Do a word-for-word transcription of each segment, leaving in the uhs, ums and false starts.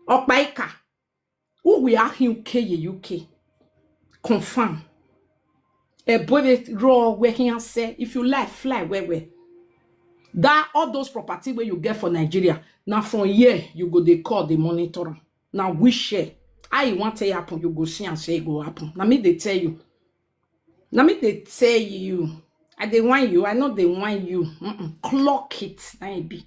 Okpaika, who will ask you K ye U K? Confirm. A boy raw where he say, if you like, fly where where. That all those property where you get for Nigeria, now from here you go they call the monitor. Now wish share. I want to happen, you go see and say it go happen. Now me they tell you. Now me they tell you. I they want you. I know they want you. Mm-mm. Clock it. That be.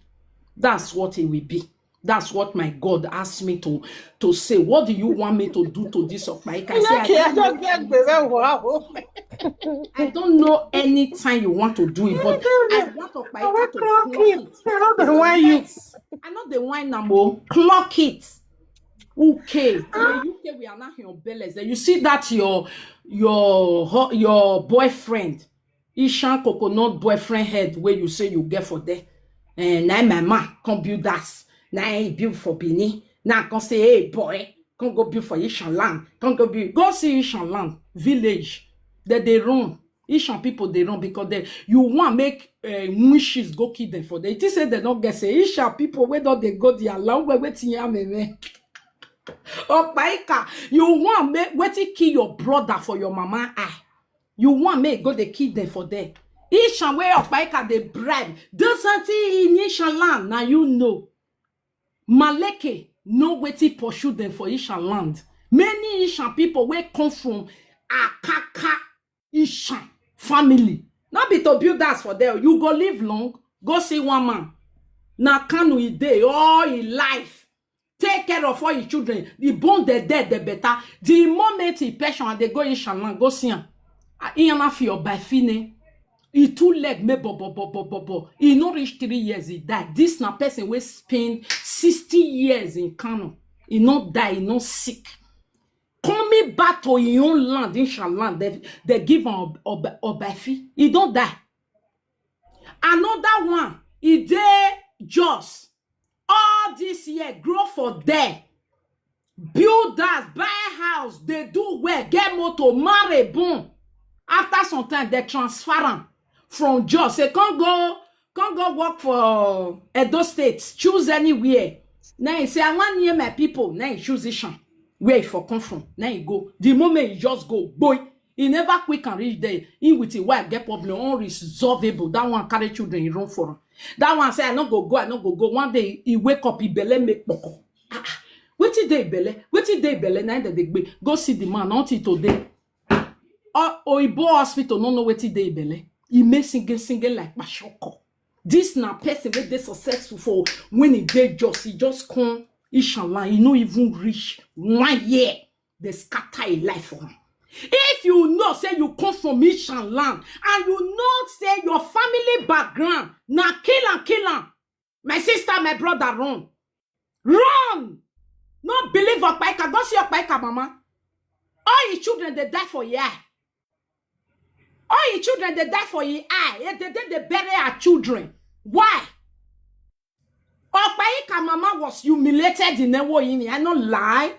That's what it will be. That's what my God asked me to to say. What do you want me to do to this Okpaika? I say, I Okay, I don't know don't get the way. Wow. I don't know any time you want to do it, but I want Okpaika to Clock clock it. it. I don't know why you. Yes. I know the wine number. Clock it. Okay. In the U K, we are not your bellies. Then you see that your your hu- your boyfriend, Ishan coconut boyfriend head where you say you get for there. And now my man come build that. Now he build for Bini. Now come say, hey boy, come go build for Ishan land. Come go build. Go see Ishan land village. That they run. Ishan people they run because they you want make uh, wishes go kill them for them. It is say they don't get say Ishan people where don't they go their land where waiting ya me. Okpaika, you want make waiting kill your brother for your mama eye. You want make go they kill them for them. Ishan where Okpaika they bribe. Doesn't he in Ishan land? Now you know. Maleke no waiting pursue them for Ishan land. Many Ishan people where come from Akaka Ishan family. Not be to build that for them. You go live long, go see one man. Now Kanu he day all his life. Take care of all his children. The bone they dead, the better. The moment he pension and they go Ishan land, go see him. He am for your by fine. He two leg me bo bo bo bo bo bo. He no reach three years, he die. This na person wey spend sixty years in Kano. He no die, he no sick. Coming back to his own land, Ishan land, they, they give him ob- ob- obafi. He don't die. Another one, he dey Jos. All this year, grow for there. Build house, buy house, they do well, get motor, marry, boom. After some time, they transfer him from Jos. Say, can't go, can't go work for Edo State. Choose anywhere. Now he say, I want near my people. Now he choose Ishan. Where he for come from? Now he go. The moment he just go, boy, he never quick and reach there. He with his wife get problem, unresolvable. That one carry children, he run for him. That one say, I no go go, I no go go. One day he wake up, he belle make poko. Ah, ah. Wetin dey belle? Wetin dey belle? Na that they gbe. Go see the man until today. Oh, Oyibo hospital no know wetin dey belle. He may singing singing like Pashoko. This na person wey dey successful for when he dey just he just come Ishan land. He no even reach one year. They scatter a life for him. If you know say you come from Ishan land and you know say your family background na kill and kill am, my sister, my brother, run, run. No believe Okpaika. Go see Okpaika mama. All his children they die for here. All his children they die for your eye. Eh, They then they bury her children. Why? Okpaika mama was humiliated in Ewoyini. I no lie.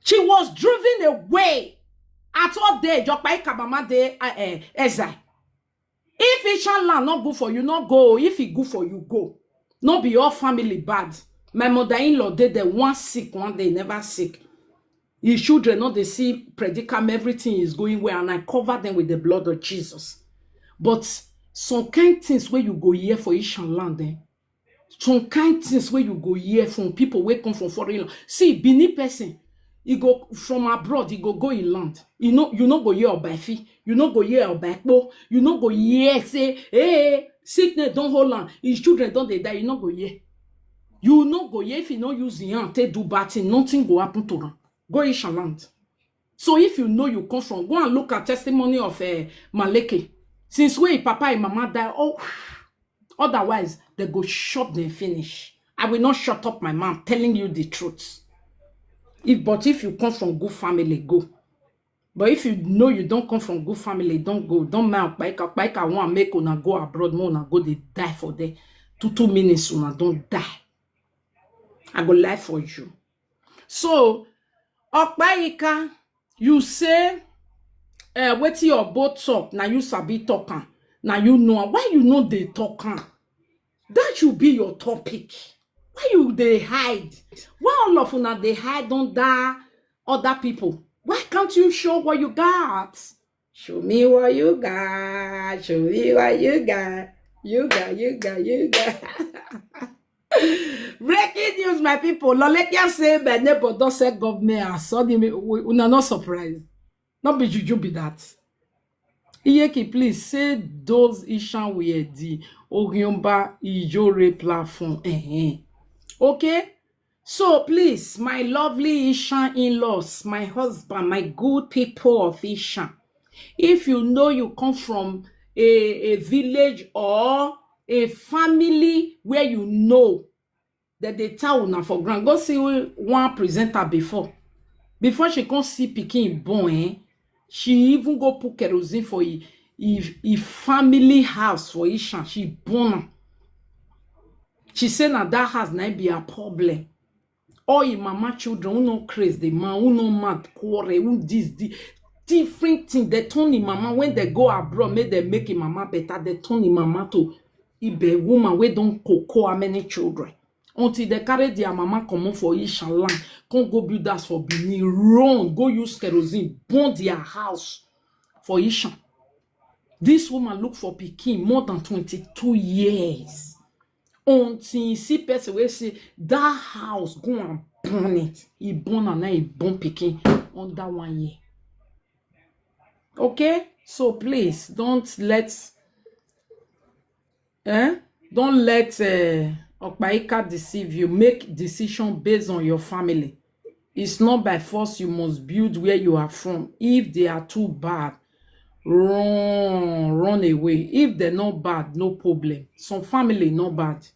She was driven away at all day. Okpaika mama de uh, uh, Ezra. If Ishan land not good for you, not go. If it good for you, go. Not be your family bad. My mother-in-law did the one sick one day, never sick. His children not they see predicament, everything is going well, and I cover them with the blood of Jesus. But some kind things where you go here for Ishan land, eh? Some kind things where you go here from people where come from foreign land. See, Benin person, he go from abroad, he go go in land. You know, you no go here or by fee, you no go here or by po, you no go here say, hey, sickness don't hold on, his children don't they die, you no go here. You no go here if you no use the hand, take do bad thing, nothing go happen to them. Go Ishan land. So if you know you come from, go and look at testimony of uh, Maleke. Since when papa and mama die, oh, otherwise they go shop them finish. I will not shut up my mouth telling you the truth. If but if you come from good family, go. But if you know you don't come from good family, don't go. Don't mind Okpaika. Okpaika want make una go abroad, more una go they die for there. Two two minutes una don't die. I go lie for you. So Okpaika, you say uh, wetin your both talk, now you sabi talk am, now you know am. Why you know they talk am? That should be your topic. Why you dey hide? Why all of una dey hide under other people? Why can't you show what you got? Show me what you got. Show me what you got. You got, you got, you got. Breaking news, my people. Lolekia say my neighbor don sell government house. Sorry, me, we, una not surprised. Not be juju be that. Iyeki, please say those Ishan were the Ogiomba Ijore platform. Eh, eh. Okay? So please, my lovely Ishan in-laws, my husband, my good people of Ishan, if you know you come from a, a village or a family where you know that they tell una for ground, go see one presenter before. Before she come see pikin born, eh? She even go put kerosene for e, e, e family house for Ishan. She burn am. She say na that house na im be her problem. All im mama children, who no craze the man, who no mad quarrel, who this, the different thing. They turn im mama when they go abroad, make they make im mama better. They turn im mama to ibe woman wey don koko how many children. Until they carry their mama comot for Ishan land, come go build house for Benin, run, go use kerosene, burn their house for Ishan. This woman look for pikin more than twenty-two years. Until you see person wey say that house, go and burn it. He burn and now he burn pikin under one year. Okay? So please, don't let, eh? Don't let, eh, Okpaika deceive you. Make decision based on your family. It's not by force you must build where you are from. If they are too bad, run, run away. If they're not bad, no problem. Some family not bad.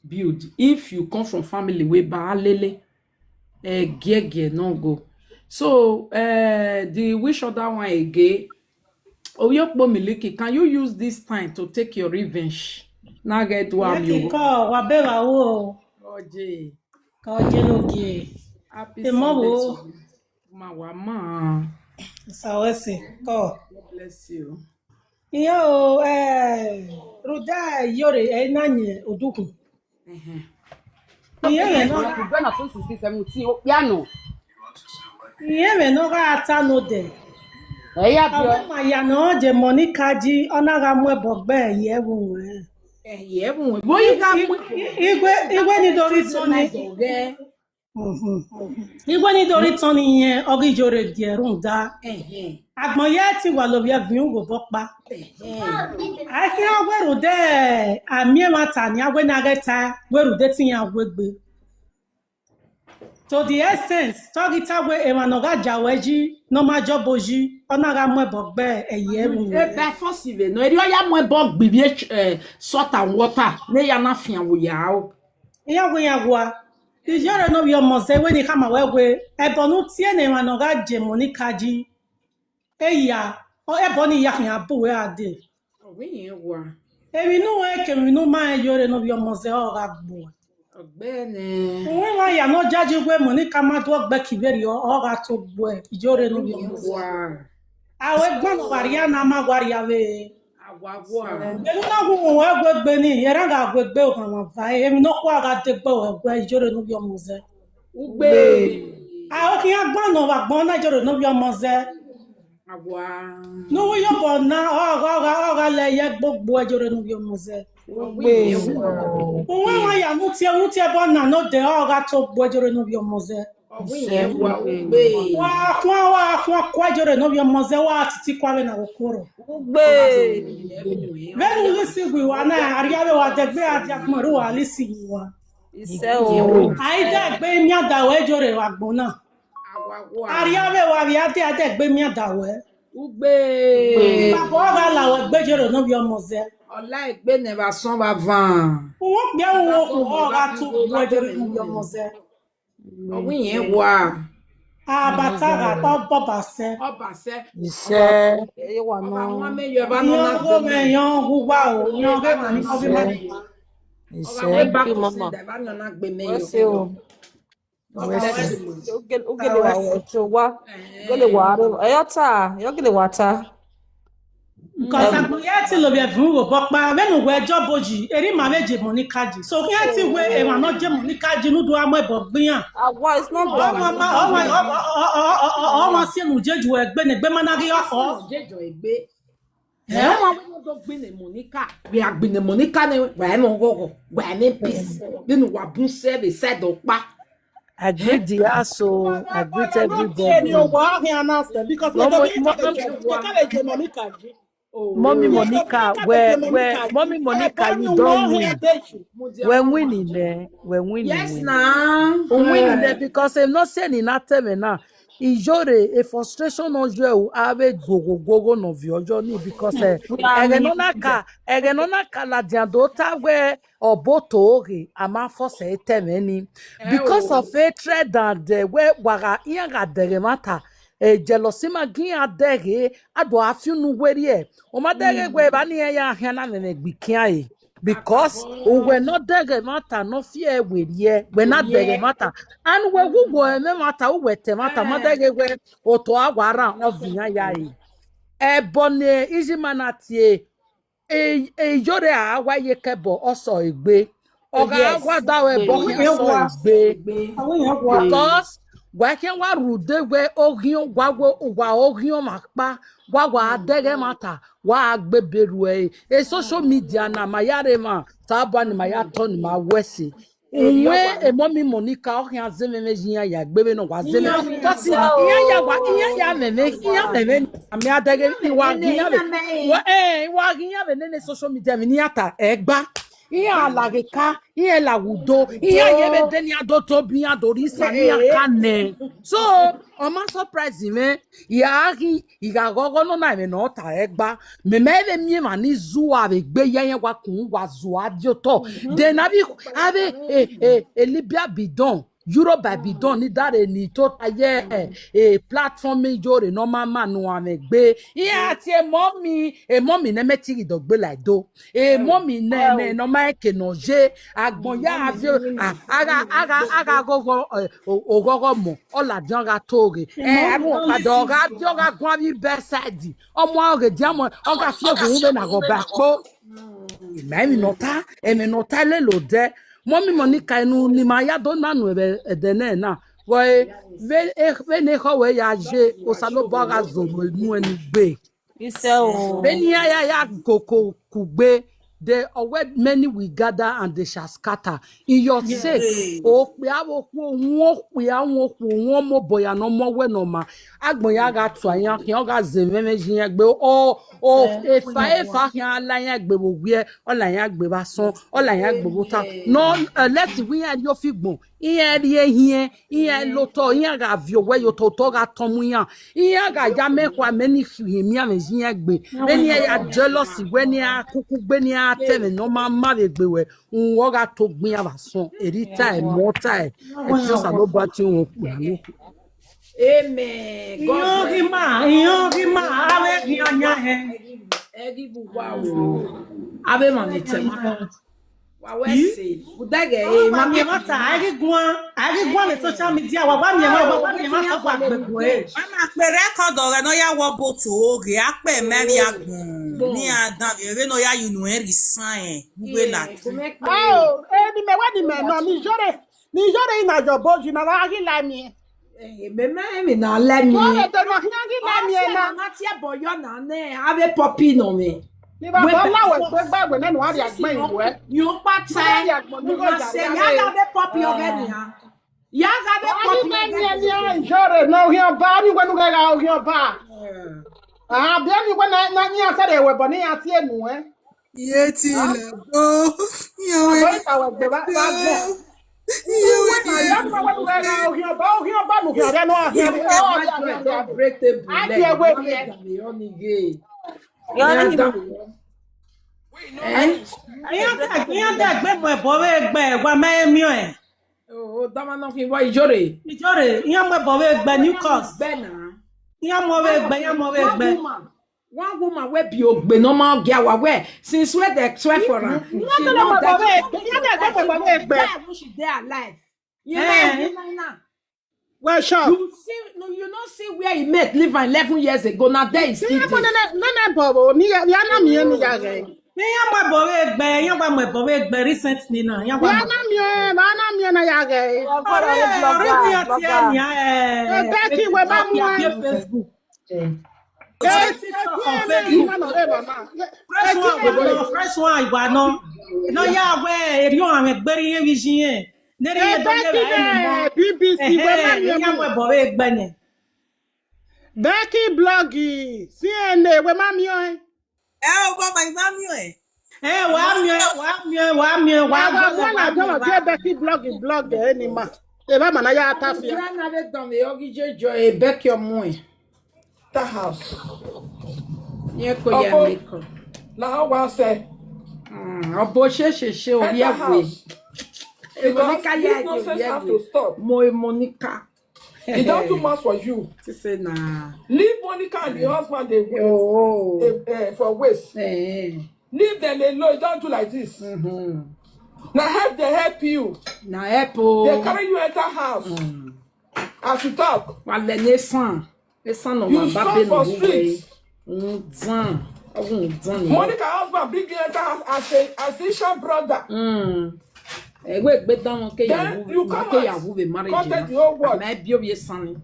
Build. If you come from family wey bad, alele, eh, gear, gear, no go. So, eh, the which other one again? Oyokpo Miliki, can you use this time to take your revenge? Na get wa mi o. Kọ wa be wa wo. Oje. Kọ je lo ge. Happy Sunday to you. Ma wa ma. Sawese. Kọ. God bless you. Iyo, eh, Ruda yore, eh, nanye, odukun. Iye me no. Bena twenty sixteen seventeen, o piano. Iye me no ga ata no de. Eya bio. Awo ma ya no je Monica ji, ona ga mu ebo gbe ye wu we. Eh, ye wu we. Bo yi ga mu. Igwe, igwe ni dori toni. Mhm. Igwe ni dori toni yen, ogi jore die run da. Ehe. Agbon ye ti wa lo bi e vin wo bo pa. Ehe. Aki agweru de, ami e ma ta ni agwe na ge ta, gweru de ti yan gwe gbe. To the extent, togi ta we e ma no ga ja we ji, no ma jo bo ji, ona ga mu ebo gbe eye mu. E be force ive, no, eri oya mu ebo gbe bi e, eh, salt and water, ne ya na fian wo ya o. Iya gwe ya gwa. Ijore no bi omo ze we ni kama we gwe. Ebo nu tie ne ma no ga je Monica ji. Eya, o ebo ni ya kan abu we ade. Owi yen wa. Emi nu we ke mi nu ma ijore no bi omo ze o ga gbo. Ogbene. Uwe wa ya no jaji gwe Monica ma do gbe kiveri o, o ga to gbo e. Ijore no bi omo ze. Wa. Awe gbon no waria na ma waria we. Agwagwa. Enu na gu mu we gbe gbe ni, yera ga gbe gbe o kan wa va. Emi no kwa ga de gbe we gbe ijore no bi omo ze. Ugbe. A o ki agba no wa gbon na ijore no bi omo ze. Agwa. No wo yo bo na, o ga, o ga, o ga le ye gbogbo ijore no bi omo ze. Ugbe. Uwe wa ya mu tie, mu tie bo na no de, o ga to gbo ijore no bi omo ze. Ugbe. Wa kwa, wa kwa kwa ijore no bi omo ze wa titi kwa be na okoro. Ugbe. Venu lisi gwi wa na, aria be wa de gbe adia kmaru wa lisi gwi wa. Ise o. Ai de gbe mi ada we ijore wa gbona. Aria be wa bi ade ade gbe mi ada we. Ugbe. Baba o ga la we gbe ijore no bi omo ze. Ola egbe ne ba son ba van. Uwo gbe uwo ku o ga tu gbo ijore no bi omo ze. Owi yen wa. Abata ga pa baba se. Oba se. Ise. Eye wa no. Oba wa me yo ba no na. Yo go me yo hu wa o. Yo ge ma ni ko bi ma ni. Ise. Oba we ba ko se da ba no na gbe me yo. Wese o. Wese. Ogele wa wo cho wa. Ogele wa re. Eyo ta. Yo gele wa ta. Because I go here till we have room, but pa when we job boji, eri ma we je Monica ji. So here till we e ma no je Monica ji, no do amo ebo gbiyan. Our voice not Ọmọ ma ọmọ ọmọ ọmọ si enu jeju egbe ne gbe ma na ri ọkọ. Jejo egbe. Ẹ wọn wọn tó gbin ní Monica. We are gbin ní Monica ni wà á mọ gọgọ wà á ní peace nínú wà bún sẹ́ẹ̀lì sẹ́ẹ̀dọ̀ pa. I greet the house, so I greet everybody. Ni o wa he announce them because Mo- they mo- don't mo- they don't encourage the Monica ji. Mommy Monica, where where Mommy Monica, you don't win. We're winning there. We're winning. Yes We're na. We're winning there because I'm not saying in that time now. Ijore a frustration no je o ave gogo gogo no vi ojo ni because eh ege no na ka ege no na ka la dia do ta we oboto oge ama force e teme ni because of hatred and eh, we waga iya ga dere mata e jealousy ma gi adere ado afiu nu weri e o ma dere we ba ni ya hia na me me gbikia e because we no dere mata no fear we ye we na dere mata and we wu go eme mata we wete mata ma dere we oto awara ovinya ya e ebo ne iji mana tie e e yore awa ye kebo oso egbe oga awa da we bo oso egbe because wa ke wa rude we ogion wa wo wa ogion ma pa wa wa dere mata wa gbe beru e e social media na ma ya re ma ta ba ni ma ya to ni ma wese Nwe emo mi Monica o hia zeme me jin ya gbe be no wa zeme kasi iya ya wa iya ya me me iya me me ami adege ni wa gi ya me wa eh wa gi ya me ne ne social media mi ni ata egba iya alagika iya lawudo iya ye be de ni ado to bi ado ri sa ni aka ne so o ma surprise me ya gi iga gogo no na me no ta egba me me be mi ma ni zu a be gbe ye ye wa kun wa zu a di oto de na bi a be e e e libya bidon Europe by bidon ni dare ni to ta ye e platform mi jore no ma ma no a me gbe iya ti e mo mi e mo mi ne me ti do gbe like do e mo mi ne ne no ma ke no je agbon ya a fi ara ara ara gogo ogogo mo ola di oga toge e agun oga di oga gun abi bedside ọmọ oge di ọmọ oga fi ogun ube na go back po memi nota emi nota le lo de mo mi Monica inu ni ma ya do nanu ebe ede ne na wo e ve e ve ne ho we ya je osalo bo ga zo mo inu enu gbe Iṣẹ́ o. Beni ya ya ya koko kugbe they always many will gather and they shall scatter in your sake o pe awo ku won pe awon ku won mo boya no mo we no ma agbon ya ga tu ayan ki o ga ze meme jin egbe o o e fa e fa ki ala yan egbe wo gbe o la yan egbe ba son o la yan egbe wo ta no let we yan yo fi gbon iyan ri ehin iyan lo to iyan ga vi owe yo to to ga to mu iyan iyan ga ya me kwa me ni fi mi ame iyan gbe be ni ya jealous we ni a kuku gbe ni a te me no ma ma be gbe we un wo ga to gbin aba son eri ta e mo ta e e ti o sa lo ba ti won pe anu Amen. Iyan ri ma, iyan ri ma, awe iyan nya he. Egi bu wa o. Abe ma ni te ma. Wa we se. Udege e Ma ma mi mata, agi gwan, agi gwan le social media, wa wa mi ma, wa wa mi mata kwa gbegbo e. Mama pe record ore no ya wo bo to oge a pe meri agbon ni adan ere no ya you know every sign we la. Oh, eh, ni me wa ni me no ni jore. Ni jore ina jo boji na la agi la mi. Me me me na le mi. Jore to no hina gi la mi e na. Na tie boyo na ne. Abe poppy no me. Ni ba ba la we gbe gba gbe na no ari agbe iwe. Yo pa te. Ni ma se ya ga be poppy o be ni ha. Ya ga be Ani poppy. na ni ni a jore no hi oba ni we nu ga ga hi oba. Ah, bi ni we na na ni a sare we bo ni a tie nu e. Iye ti ilẹ̀ gbó. Iye Bo wẹ̀ ni ka we gbe ba ba gbe. iye wẹ̀ Na ya ma we nu ga ga hi oba hi oba nu ga no a hi. Break the A tie we bi e. Yọ ni Iyan da, iyan da gbe mo e bo we gbe wa me mi o e. Oh, dama no fi wa ijore. Ijore, iyan mo e bo we gbe new course. Bena. Iyan mo we gbe, iyan mo we gbe. One woman wey be ogbe normal girl wa wey since wey dey try for am. No no no no bo we. Iyan da gbe mo we gbe. Guy wey she dey alive. You Eh. know, now. We sure. You see, You know, see where he met live eleven years ago. Now there is still there. Nene bobo ni ya, ya na mi ni ya ge. Ni ya gba bore egbe, ya gba mo bore egbe recently na. Ya gba Ya na mi e, ba na mi na ya ge. Ọ̀rẹ́ ọ̀rẹ́ mi ọtí ẹ ní ẹ. Ebe ki we ba mu Ẹ e. Facebook. Eh, Ẹ TikTok on eh, Facebook. eh, eh, mama. Fresh one ìgbà náà, fresh one ìgbà náà. Iná yá wẹ́ èrè ọ̀hún àwọn ẹgbẹ́rẹ́ yẹn fi ṣí yẹn. Nẹ́rẹ́ yẹn tó Ebe yẹ ki rà ẹ̀ mọ́. ne B B C we ma mi Ẹ̀hẹ́, ya mu. gba bore egbe ni. Becky blog C N A we ma mi o. Ẹ o bàbá ìgbà mi ẹ̀. Ẹ wà á mi ẹ, wà á mi ẹ, wà á mi ẹ, wà á Wa gbọ́, wa wà á na mi go ẹ, wa wà á be Becky blog blog e ni ma. E ba ma na ya ta fi. That house. That house. Yẹn kò yà Ọkọ- mí kọ. Now one say, Ọbọ ṣe ṣe ṣe orí enter ẹ̀wẹ̀. House. Because Monica yà this jẹ orí nonsense has to ẹ̀wẹ̀. Stop. Mo Monica. It's not too much for you. She say na. Leave Monica and the husband dey wait Oh. eh, eh, for waste. Eh. Leave them alone. Don't do like this. Mm-hmm. Now help they help you. Na help o. They carry you enter house. Mm. As you talk, Wale nesan. Nesan no you wa stand babe for no street. Nzan. Ogun nzan ni. Monica husband bring you enter house as a as Isha brother. Mm. Ẹ̀wẹ̀ gbé dáwọn Then kéyàwó you come kéyàwó be marriage. Contact the whole world. Àmọ́ ẹbí òye san ni.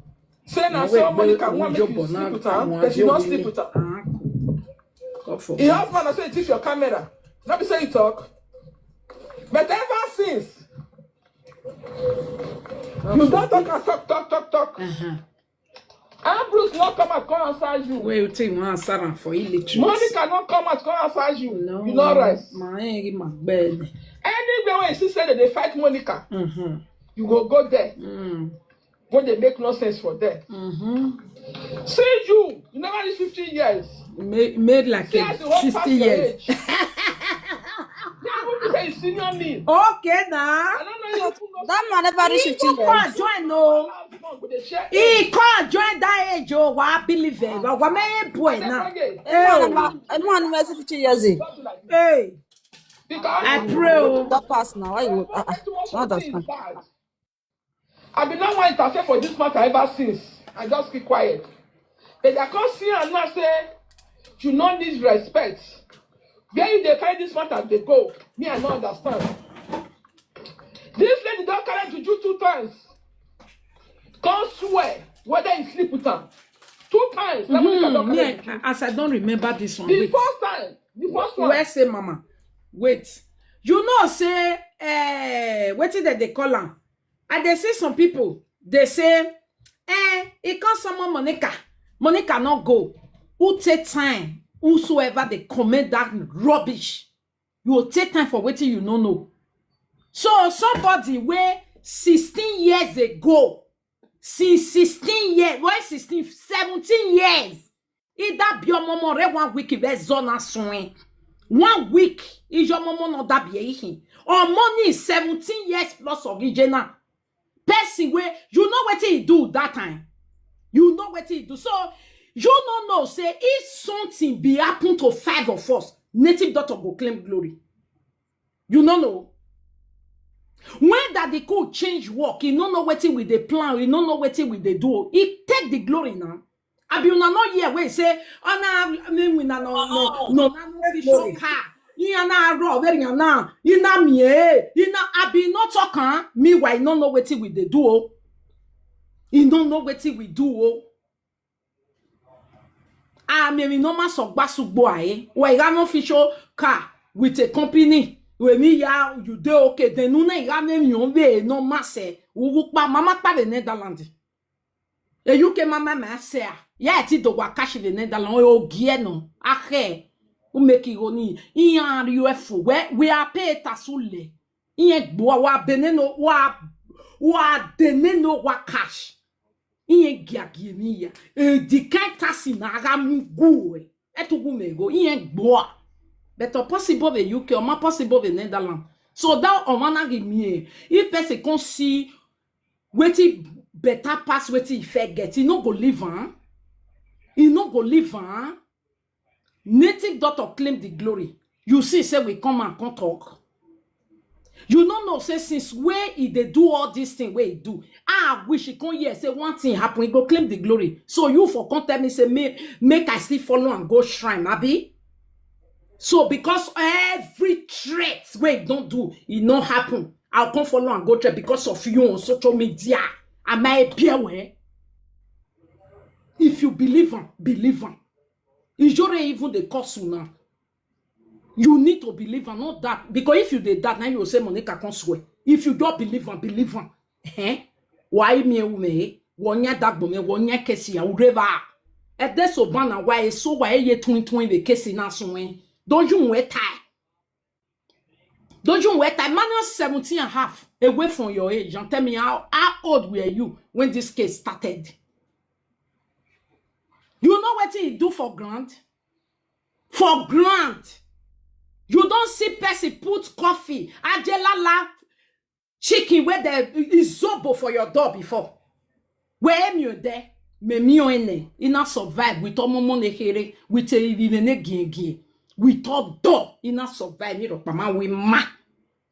Say na Wọ́n so wẹ̀ Monica gbé wan make oúnjẹ you bọ̀ sleep náà with am, àwọn but she àbí no òye sleep with am. Ah, kò. God for Your husband na say you thief your camera. No be say you talk. But ever since, you don talk and talk, talk, talk, talk. Uh-huh. Ambrose no come out come answer you. Where you think one answer am for illiterate? Monica no come out come answer you. No. You no rest. My head, my bed. Anywhere where you see say they dey fight Monica, Mm-hmm. you go go there. Mm. Go dey make nonsense for there. Mm-hmm. See you, you never reach fifty years. Made, made like See a as you wan pass sixty your years. Age. They even be say you senior me. Okay now. I don't know you. That man never reach fifty He come years. join o. Go dey share. He come join that age o. Wa believe it. Wa wa me boy now. That man never, that man never reach fifty years. Eh. Hey, Because I pray o. That pass now. Why you? Uh, uh, Too much not that things fine. Bad. I been no wan interfere for this matter ever since. I just keep quiet. But I come see am now say you no need respect. Where you dey carry this matter dey go? Me, I no understand. This lady don carry juju two times. Come swear whether you sleep with am. Two times. Na Monica don Mm, carry me, juju. As I don't remember this one. The Wait. First time. The first one. Where say mama? Wait. You know say eh wetin dem dey call am? I dey see some people dey say eh e come summon Monica. Monica no go. Who take time? Whosoever dey comment that rubbish, you go take time for wetin you no know. So somebody wey sixteen years ago, since sixteen years, why sixteen, seventeen years, either be your mama or one week if zona swing. One week is your mama not that be a or money is seventeen years plus original. Person wey you know wetin he do that time. You know wetin he do. So you no know say if something be happen to five of us, native daughter go claim glory. You no know. When Daddy Cool change work, he no know wetin we dey plan, he no know wetin we dey do. He take the glory now. Abi una no hear wey say, "Oh, na me we na no no no na no fit show car." Iya na ro very na ina mi eh ina abi no talk am. Meanwhile, he no know wetin we dey do o. He no know wetin we do o. Ah, me we no ma so gbasugbo aye. We ga no fit show car with a company. We me ya you dey okay. Then una ga me mi on be no ma se. Ugu pa mama pa the Netherlands. E U K mama ma se a. Ya ti do wa cash the Netherlands o gie no. Ahe. U make it oni. Iyan U F we we are pay tasule. Iye gbo wa beneno wa wa deneno wa cash. Iye giagie ni ya. E di kan tasi na aga mu gu e. E to gu me go iye gbo. But o possible be U K, o ma possible be Netherlands. So that o ma na gi me e. If person come see wetin better pass wetin he fit get, he no go leave am. He no go leave am. Native daughter claim the glory. You see say we come and come talk. You no know say since wey e dey do all this thing wey e do, I wish e come here say one thing happen, e go claim the glory. So you for come tell me say make make I still follow am go shrine, abi? So because every threat wey e don do, e no happen, I come follow am go church because of you on social media. Am I a beer well? If you believe am, believe am. Ijore even dey curse you now. You need to believe am, not that. Because if you dey that, now you say Monica come swear. If you don't believe am, believe am. Eh? Why me woman? Wonya dagbo me, wonya kesi ya ureva. At this obana why so why ye twin twin the kesi na so eh? Don't you wear tie? Don't you wear tie? Man, you're seventeen and a half, away from your age. And tell me how, how old were you when this case started? You know what he do for grant? For grant. You don't see person put coffee, ajelala, chicken where there is zobo for your door before. Where am you there? Me mi o ene. Ina survive with omo mo ne here, with a even ne gie gie. With all door, ina survive ni ro pama we ma.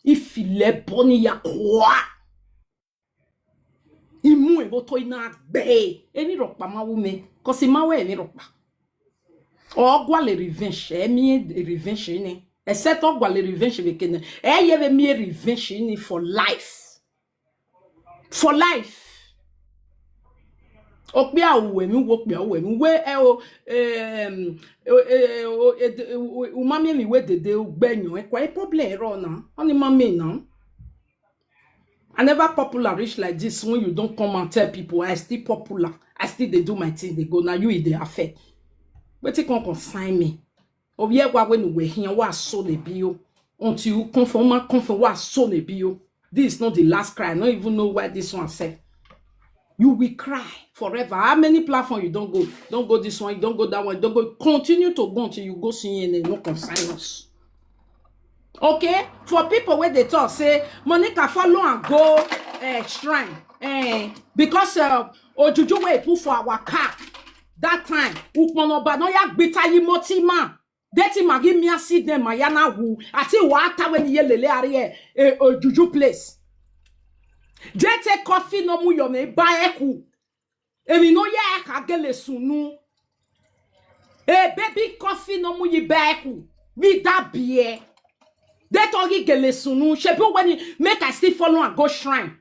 If ile boni ya kwa. Imu e bo to ina gbe. Eni ro pama we me. Cause ima we eni ro pa. Ogwa le revenge, e mi e revenge ni. Except ogwa le revenge be kene. E ye be mi e revenge ni for life. For life. Okpia uwe mi wo kpia uwe mi we e o em o e o e de- o- o- umami mi we dede ugbenyo e kwa e problem ro na. Oni mami na. I never popular reach like this when you don't come and tell people I still popular. I still they do my thing, they go. Now you e dey affect. Wetin come consign me? Obi egwa when we here wa so dey be o. Until you come for ma come for wa so dey be o. This is not the last cry. I don't even know why this one said. You will cry forever. How many platform you don't go? Don't go this one, you don't go that one, you don't go. Continue to go until you go see and they no consign us. Okay? For people where they talk, say, Monica follow and go uh, shrine. Eh, because uh, Ojuju wey put for our car that time, Ukpono Banoya Gbita Yimoti man. Deti magi mi asi dem mayana wu ati wa ata weni ye lele ari e e- o juju place. Dete coffee no mu yo me ba eku. Emi no ye ka gele sunu. E baby coffee no mu yi ba eku. Mi da bie. Dete ogi gele sunu. Shebi when make I still follow and go shrine.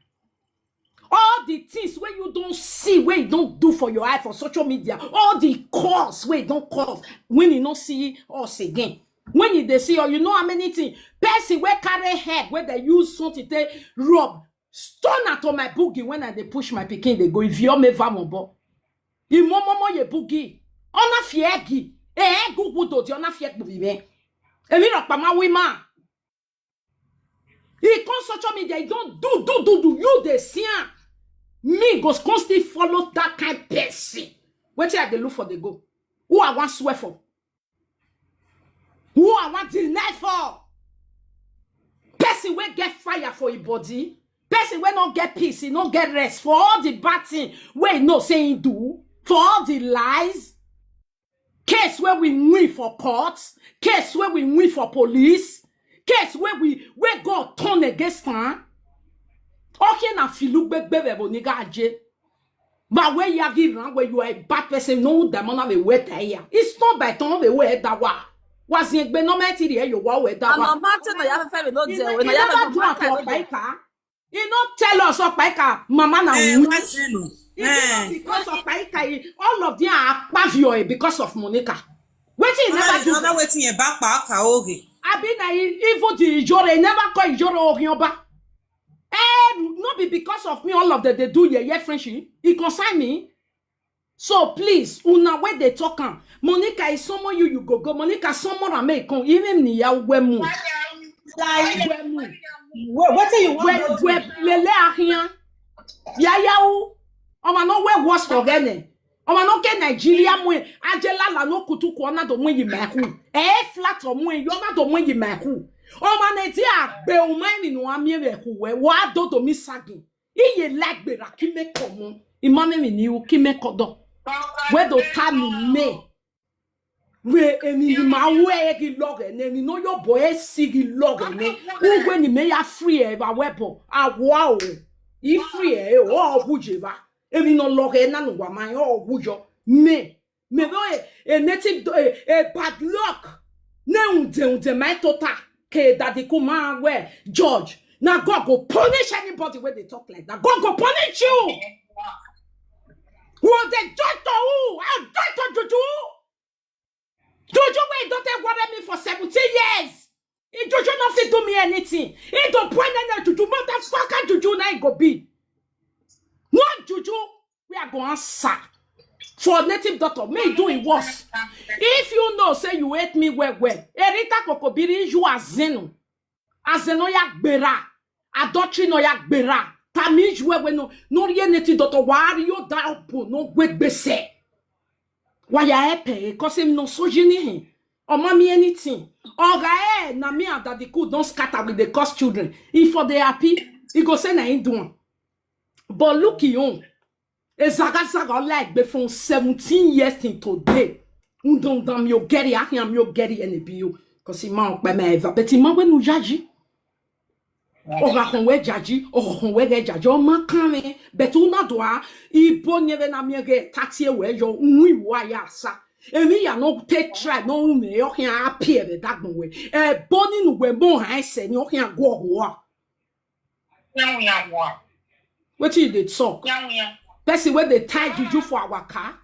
All the things wey you don see, wey you don do for your eye for social media, all the cause wey you don cause, when you no see us again, when you dey see us, you know how many things. Person wey carry herb wey dey use something take rub, stone am to my boogie when I dey push my pikin dey go. If you me vamobo, imomomo ye boogie, ona fiegi, eh, gugu do di ona fieg bubi me. Emi ro pa ma wi ma. He come social media, he don do do do do. You dey see am. Me go come still follow that kind person. Wetin I dey look for dey go? Who I wan swear for? Who I wan deny for? Person wey get fire for him body, person wey no get peace, he no get rest for all the bad thing wey he know say he do, for all the lies. Case wey we win for court, case wey we win for police, case wey we wey God turn against am. Okay, na filu gbegbe we bo niga aje. But where you are give ran where you are a bad person, no the man have a wet here. It's not by turn the way that wa. Was in gbe no matter here you wa we that wa. Ano mate na ya fe fe no He je ne- we na he ya never do am for Baika. He no tell us Opaika, mama na Eh, witch. What's in? He did not Eh. Because of Paika, he- all of them are pavio because of Monica. Wetin he never Why do? Another waiting a back back oge. Abi na he- even the Ijore, he never call Ijore Ohioba. Eh, no be because of me, all of them they do yeah yeah friendship. He concern me. So please, una wey dey talk am. Monica is someone you you go go. Monica someone am make come. Even ni ya wemu. Like Wemu. Wait, what do you want? Wait, wait, lele ahian. Ya ya u. Oma no we worse for gene. Oma no ke Nigeria mu. Ajela la no kutu ko na do mu yi meku. E flat o mu yo na do mu yi meku. Oma ne ti agbe o mai mi no amie meku we. Wa do do mi sagin. Iye lagbe ra ki me komo. Imame mi ni u ki me kodo. We do ta mi me. We emi ni ma we e ki log ene ni no yo bo e si ki log ene. Uwe ni me ya free e ba we bo. Awa o. I free e o huje ba. Emi no log e na no wa ma yo hujo. Me. Me bo e, e native do- e, e bad luck. Ne unde unde my tota. Ke daddy kuma we George. Na God go punish anybody wey dey talk like that. God go punish you. Who dey join to who? I join to juju. Juju wey don take worry me for seventeen years. He juju no fit do me anything. He go point na juju, motherfucker juju na he go be. No juju wey I go answer for native doctor. Me do it worse. If you know say you hate me well well, Erita Kokobiri you azenu. Azeno ya gbera. Adultery no ya gbera. Tami you well well no. No ye native doctor wari yo da opo no gbegbese. Wa ya epe, 'cause him no sojini him. Or mommy anything. Oga eh, na me and daddy cool don scatter with the cause children. If for dey happy, he go say na him do am. But look him own. Ezaga zaga like be from seventeen years till today. Undon dam yo geri ahiam yo geri ene bi yo. 'Cause him man okpe me eva. But him man when ujaji. Oga hon we jaji, oga hon we ge jaji, o ma kan me. But una do a, ibo nye ve na mi ge thirty e we yo, unwi wa ya sa. Emi ya no take try, no ume yo hia appear ve dagbon we. E boni nu we mo ha ese ni o hia go ho a. Wetin you dey talk? Person wey dey tie juju for our car,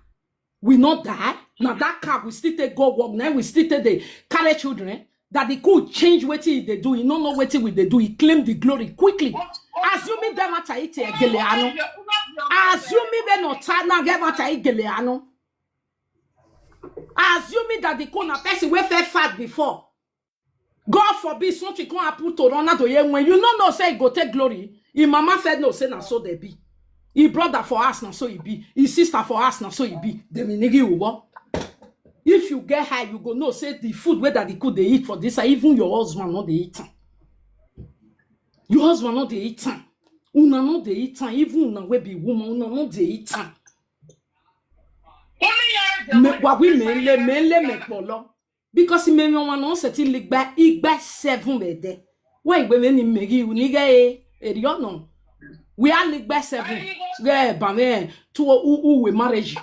we no die. Na that car we still take go work. Now we still take dey carry children. That the cool change wetin he dey do. He no know wetin we dey do. He claim the glory quickly. Assuming dem matter ite egele ano. Assuming dem no ta na get matter igele ano. Assuming that the cool na person wey fair fat before. God forbid something come happen to Ronaldo here when you no know say he go take glory. Him mama said no, say na so they be. Him brother for us na so he be. His sister for us na so he be. They be nigga uwo. If you get high, you go know say the food wey that they could they eat for this side, even your husband no dey eat am. Your husband no dey eat am. Una no dey eat am. Even una wey be woman, una no dey eat am. Me wa wi me le me le me polo. Because me me wan no se ti ligba igba seven be de. Wa igbe me ni me gi u ni ge e eri ono. We are ligba seven. Ge ba me to u u we marriage.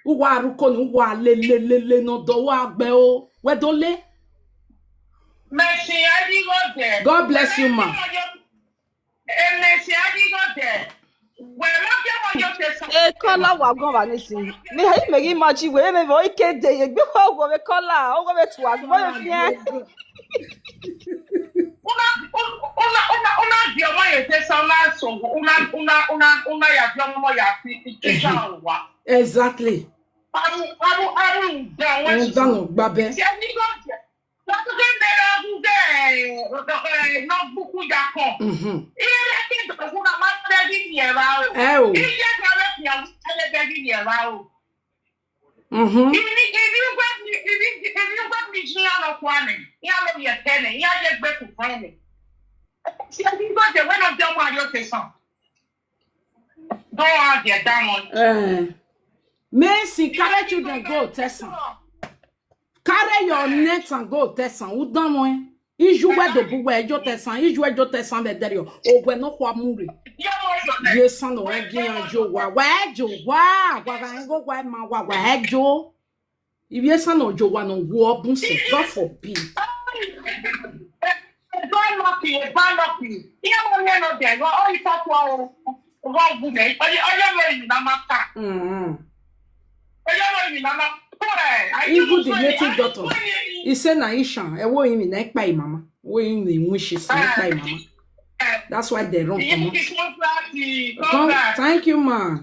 U wa ru ko ni u wa le le le le no do wa gbe o. We do le. Mercy, I did go there. God bless you, ma. Emesi adigo de. Wema ke mo yo te so. E kola wa gon wa nisi. Me he me gi maji we me vo ike de ye gbe wa wo me kola o go me tu wa mo le fi e. Una una una una di omo ye te so na so una una una una ya di omo ya ti ti ja wa. Exactly. Aru aru aru da wa. N danu gbabe. Se adigo de. Wọ́n tún fi ń bẹ̀rẹ̀ ọdún bẹ́ẹ̀ nọ́ọ̀bùkù ya kan. Mhm. Ilé lẹ́kìn ìdọ̀kúnra máa ń bẹ́ bí ìyẹn ra o. Ẹ o. Ilé ẹ̀ka lẹ́kìn àwọn ẹlẹ́gbẹ́ bí ìyẹn ra o. Mhm. Ìní ìní wẹ́ mi ìní ìní wẹ́ mi jí yàn lọ kọ́ àná. Yàn lọ yẹ tẹ́lẹ̀. Yàn lè gbé kù fún mi. Ṣé bí gbọ́dọ̀ wẹ́n náà jẹ́ ọmọ ayọ̀ tẹ̀sán? Don't have their diamond. Eh. Mason, carry children go Tessan. Carry your net and go Tessan. Who done one? Iju we do bu we jo Tessan. Iju we jo Tessan be there yo. O we no kwa mure. Yes, son, no we gi an jo wa. We jo wa. Wa ga ngo wa ma wa we jo. If yes, son, no jo wa no wo bun se. God forbid. Bad lucky, bad lucky. Ihe mo nye no de. Go o ifa kwa o. Go bu me. Oye oye mo yi na mata. Mm. Oye mo yi na mata. Even the native doctor, he say na Ishan. E wo yin na ipa i mama. Wo yin ni wish is na ipa i mama. That's why they run comot. Come, thank you, ma.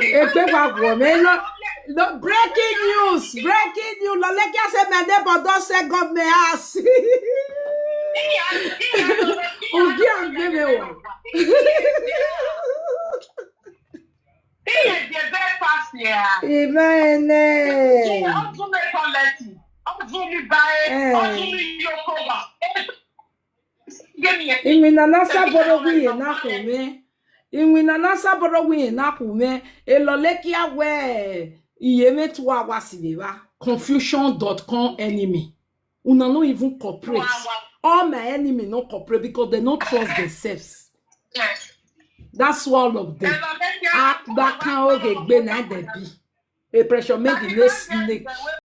Epe wa wo me lo lo breaking news, breaking news. Lo le ki ase me de bodo se government house. Ogi agbe me wa. Iye je be pass ya. Amen. Ọdún mi kọ́lẹ́tì, ọdún mi báyé, ọdún mi yókòbá. Ìwìn nana sábọ̀rọ̀ wíyè náà kò mí. Ìwìn nana sábọ̀rọ̀ wíyè náà kò mí. Èlò lékì àwẹ̀. Iye me two hours in a confusion dot com enemy. Una no even cooperate. All my enemy no cooperate because they no trust themselves. That's all of them. Akpakan oge gbe na dem be. A pressure make the no snake.